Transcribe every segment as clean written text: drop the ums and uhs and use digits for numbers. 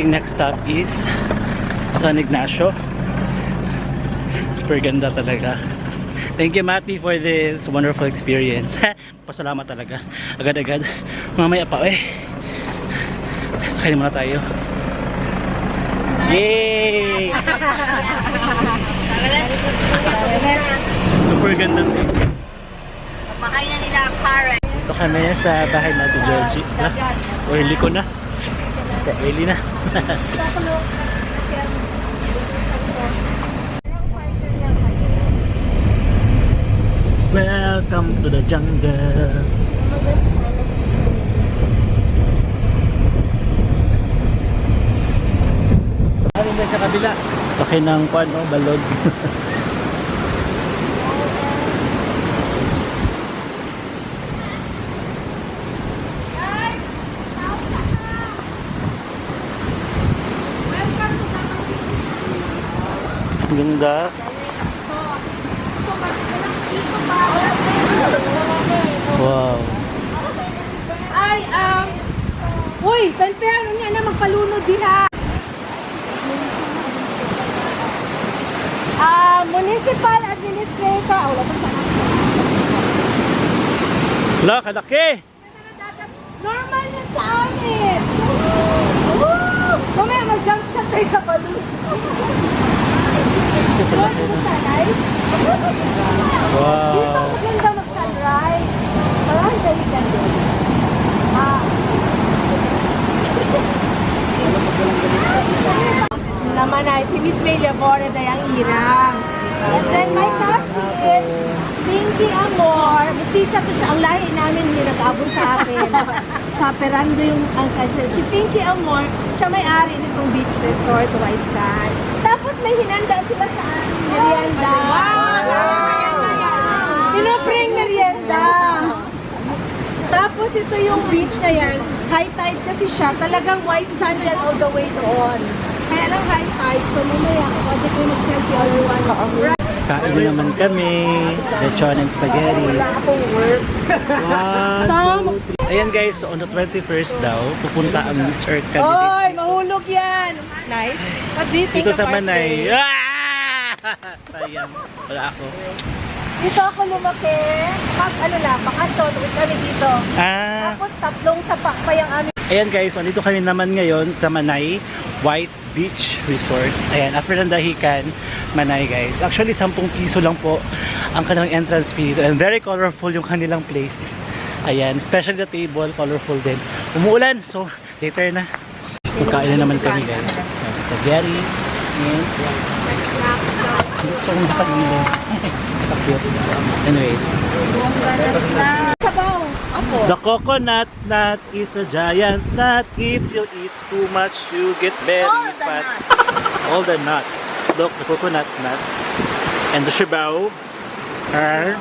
aking next stop is San Ignacio. Super ganda talaga. Thank you, Mati, for this wonderful experience. Pasalamat talaga. Agad-agad. Mamaya pa sakay muna tayo. Yay! Super ganda ito. Makain na nila ang parrot. Ito kami sa bahay natin, Bldg. Early ko na. Early na. Welcome to the jungle. Ano ba sa kabila? Laki ng balod. Ganda. Wow. Ay, uy, pero niya na magpalunod diha. Municipal Administrator. Wala pa sana. Wala, kalaki. Normal yan sa amin. Kumaya mag-jump shot tayo sa balloon. Wow. Dito maganda mag-sunrise. Parang daligan din. Naman ay si Miss May Labora dayang irang. And then my cousin, Pinky Amor, mistisa to siya, ang lahi namin yung nag-abot sa akin. Sa Perando yung ang cousin. Si Pinky Amor, siya may-ari nitong beach resort, White Sand. Tapos may hinanda sila sa amin, merienda. Pinopreng merienda. Tapos ito yung beach na yan, high tide kasi siya, talagang white sand yan all the way doon. Kaya lang high tide, so mamaya pwede ko mag-selfie everyone. Kain na naman kami. Lechon and spaghetti. Wala akong work. One, 2, 3. Ayan guys, so on the 21st daw, pupunta ang Miss Earth Oy, candidate. mahulog yan. Nice. Dito sa Manay. Sayang. Wala ako. Dito ako lumaki. Ano lang, bakanto, tuwid kami dito. Tapos tatlong sapak pa yung amin. Ayan guys, so dito kami naman ngayon sa Manay White Beach Resort. Ayan, after ng dahikan, Manay guys. Actually, 10 piso lang po ang kanilang entrance fee. And very colorful yung kanilang place. Ayan, especially the table, colorful din. Umuulan, so later na. Magkain na naman kami guys. Spaghetti. Gusto kong nakapagin. Anyways. Sabaw. The coconut nut is a giant nut. If you eat too much, you get very fat. All the nuts. Look, the coconut nut. And the shabaw are...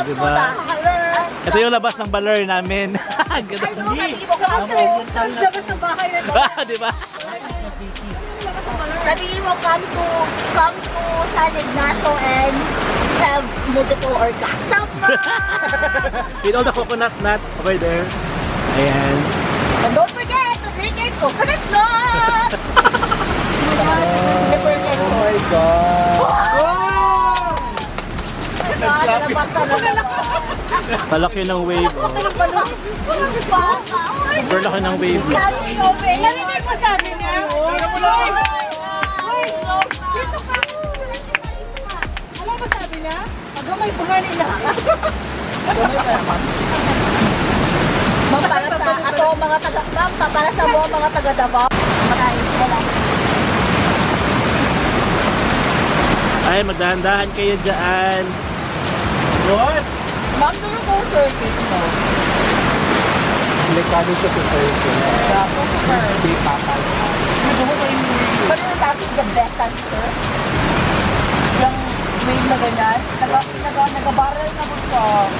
diba? Ito yung labas ng baler namin. Ganda. Labas ng bahay na ito. Diba? Sabihin mo, come to San Ignacio and have multiple orgasm. Eat all the coconut nut over there. Ayan. And don't forget to drink your coconut nut. Oh my God. Palaki ng wave. Super laki ng wave. Narinig mo sabi niya? Alam mo sabi niya? Magamay po nga nila. Para sa mga taga Davao. Ay, magdahan-dahan kayo dyan. What? Ma'am, doon po surface mo. Delikado siya sa surface. Tapos, hindi papal. Pero yung dati the best answer, yung wave na ganyan, nag-barrel na mo siya.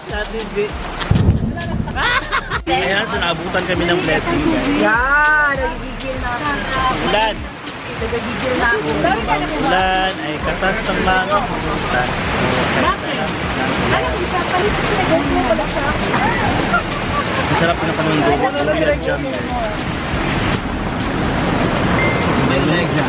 Shut Ayan, so naabutan kami ng blessing guys. Yan, nagigigil na ako. Ulan. Nagigigil na ako. Ulan ay katas ng mga pumuntas. Bakit? Alam mo, papalit ko na gawin mo pala siya. Masarap na kamundo. Ubilag jam guys. Bldg siya.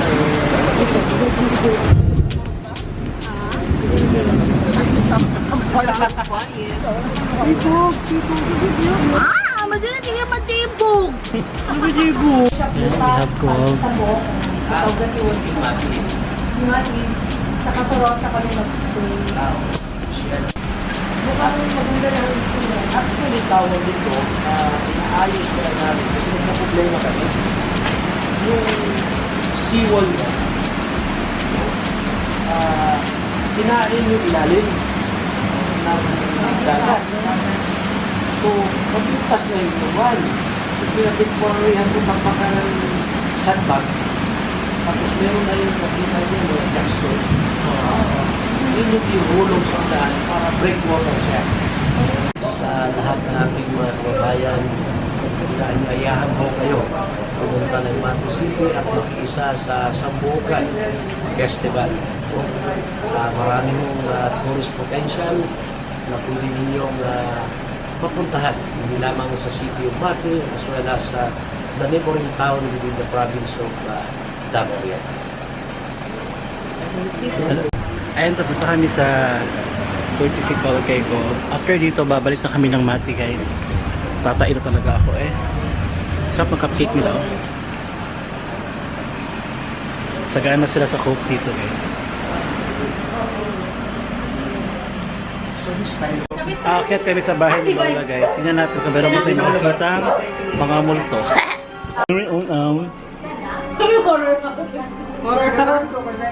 Ah, madali tingin matibog. We have gold. Sa kasarosa kami mag-stay. Mukhang maganda lang ito. Actually, tawag dito, naayos ko na namin kasi nagka-problema kami. Yung seawall niya, kinain yung ilalim ng dagat. So, maglupas na yung tuwan. So, pinag-temporaryan ko pagpaka ng sandbag. Tapos meron na yung nakita niya mga jackstone. Yun yung ihulog sa daan para breakwater siya. Sa lahat ng aking mga kababayan, inaanyayahan ko kayo pumunta ng Mati City at makiisa sa Sambucan Festival. Maraming tourist potential na pwede ninyong mapuntahan, hindi lamang sa city of Mati as well as the neighboring town within the province of Davao. Ayun, tapos na kami sa courtesy call kay ko. After dito, babalik na kami ng Mati guys. Tatain na talaga ako eh. Sarap ng cupcake nila oh. Sagana sila sa Coke dito guys. Aakyat kami sa bahay ni Lola guys. Tingnan natin kung meron mo tayo makikita mga multo.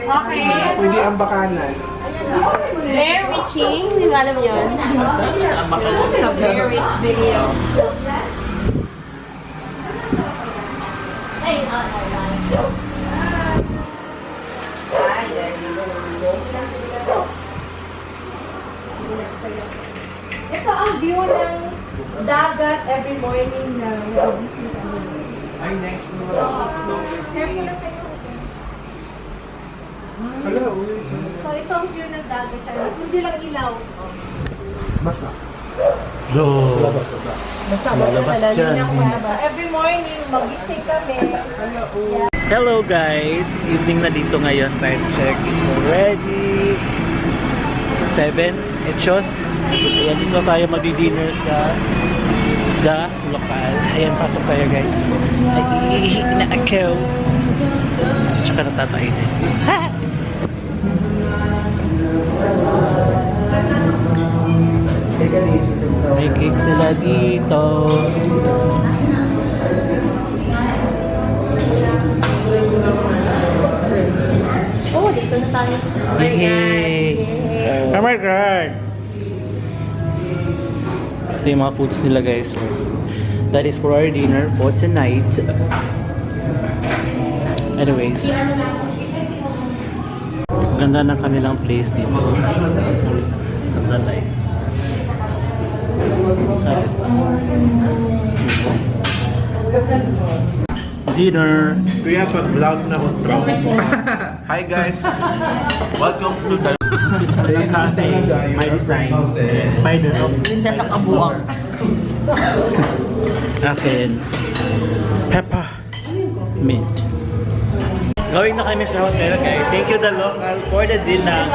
Okay. Pwede ang bakanan. Bear witching, di ba alam yun? Sa Bear Witch video. Ito ang view ng dagat every morning na nagising kami. Ay, next to Careful lang kayo. So ito ang view ng dagat sa hindi lang ilaw. Basta. Bro. Basta Malabas dyan. So every morning magising kami. Hello guys! Evening na dito ngayon. Time check is already 7. It shows. Ayan, dito tayo magdi-dinner sa The Local. Ayan, pasok tayo guys. Ay, na-akaw. Tsaka natatain eh. May cake sila dito. Oh, dito na tayo. Yay! Oh my God! Ito yung mga foods nila guys. So, that is for our dinner for tonight. Anyways. Ganda ng kanilang place dito. Ganda lights. Dinner. Kaya pag-vlog na ko. Hi guys! Welcome to the Cafe. My design. Spider. Prinsesa Kabuang. Akin. Peppa. Mint. Going na kami sa hotel guys. Thank you The Local for the dinner.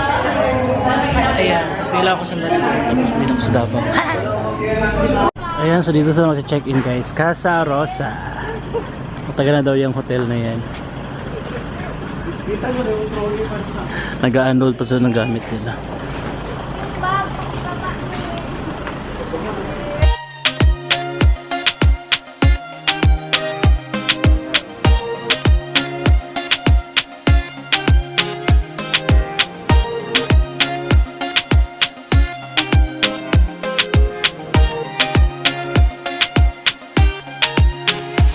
Ayan. So nila ako sa Manila. Tapos din ako sa Davao. Ayan. So dito sa mag-check-in guys. Casa Rosa. Matagal na daw yung hotel na yan. Nag-unload pa sila ng gamit nila.